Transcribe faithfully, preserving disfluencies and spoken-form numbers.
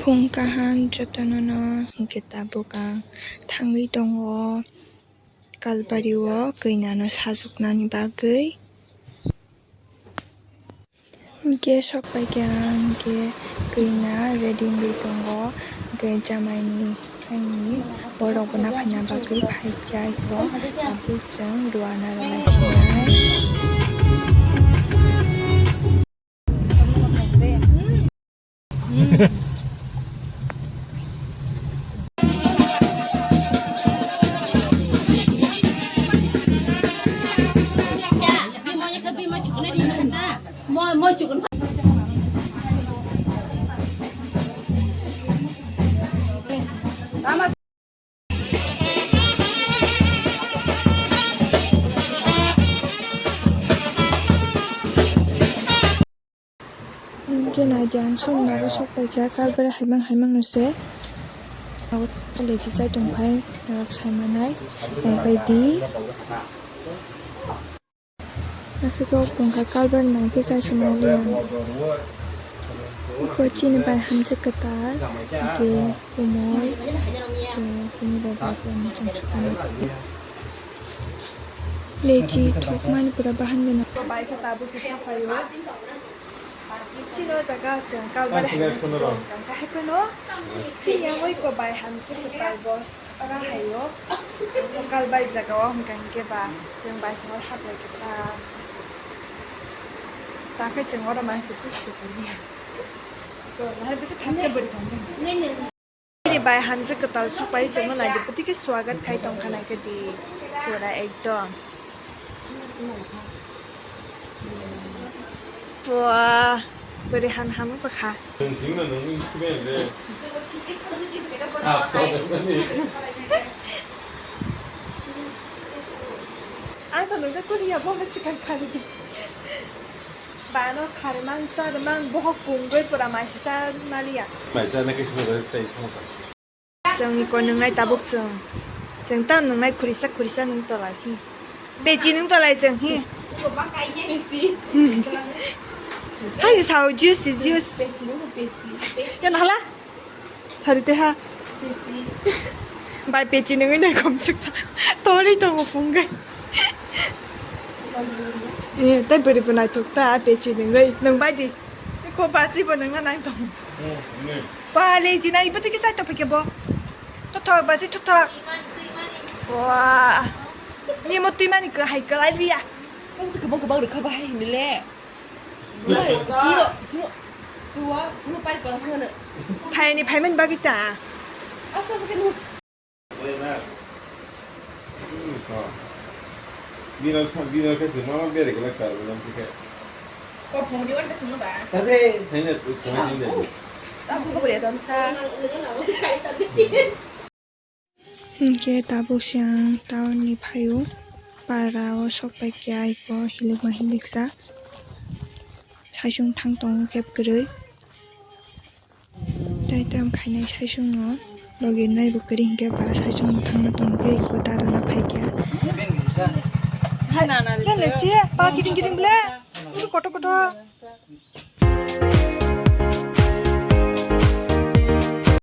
Phung kaham jotono no, hwnkhe tabuk ang thangwi tongo Kalbari o kwnano sajwknani bagwi. Hwnkhe sok paikha, hwnkhe kwna ready wngwi tongo, hwnkhe jamaini aini borok bo naphaina bagwi phaikha iko, tabuk chwng rwna rwlaisinai. Hwnkhe naidi ang songni nogo sok paikha, Kalbari haimang haimang no se. Nogo lechi chai tongphai, norok sai manai, naibaidi. Aswk o pungkha Kalbari naikhe chai se manliya. Eko chini bai hamjwk kwtal, hwnkhe kumui, hwnkhe kumui bai bai bo mwchang sukanai. Lechi thokmani pura bahan gwnang. Bai khe tabuk se chaphaio. Chini o jaga chwng Kalbari hai se tong kha hai phano chini yang oi ko bai hamjwk kwtal bo ora hai o. Kalbari jaga o hwnkha hinkhe ba chwng bai songwi haplai khe ta. Ta khe chwng oro mansi push khe tong ya. To nahar bisa thas khe bwrwi thang. Nini bai hamjwk kwtal sok pai chwngno naidi, bwtwi khe swagat khai tong kha naikhe di pura ekdom. Wah, bwrwi han ham wngkha. Ang to nungkhe kuniya bo swkang kha di. Bano kharmang charmang bohok kungwi pura maisa cha maliya. Mai cha na khe sima bai sai thang kha. Chwng iko nungnai tabuk chwng. Chwng tamo nungnai khurisa khurisa nung tolai hi. Pechi nung tolai chwng hi. Pesi. Hai sao juice juice. Pesi nung pesi. Yan hala. Thari te ha. Bai pechi nungwi nai khom suk sa. Tori tongo phungai. Eh, tai bwrwi bo naithok ta pechi nungwi. Nung bai di. Ko basi bo nungna nai tong. Ba le jinai ibo tiki sai to pake bo. To to basi to to. Wah. Ni mo tui mani ko hai kalai liya. Kamu se kebang kebang rekha bahai ni le. Wah, sino, sino. Tua, sino pai kolam hana. Phaini phaiman bagwi ta. Asa asa kenu. Bina kha, bina kha se mama bere kala kar ulam tike. Ko phone di wanta sino ba. Tabre. Hanya tu kama ni. Tabu ko bere tam sa. Hwnkhe tabuk se ang town ni phaio, para o sok paikha aiko hilikma hiliksa. Saichung thang tongo keb kwrwi. Tai tam khainai saichung no logi nai bo kwrwi hinkhe ba saichung no thangna tongkhe iko dara na phaikha. Hai, hai, le che, pa kiting kiting ble. Uru koto koto.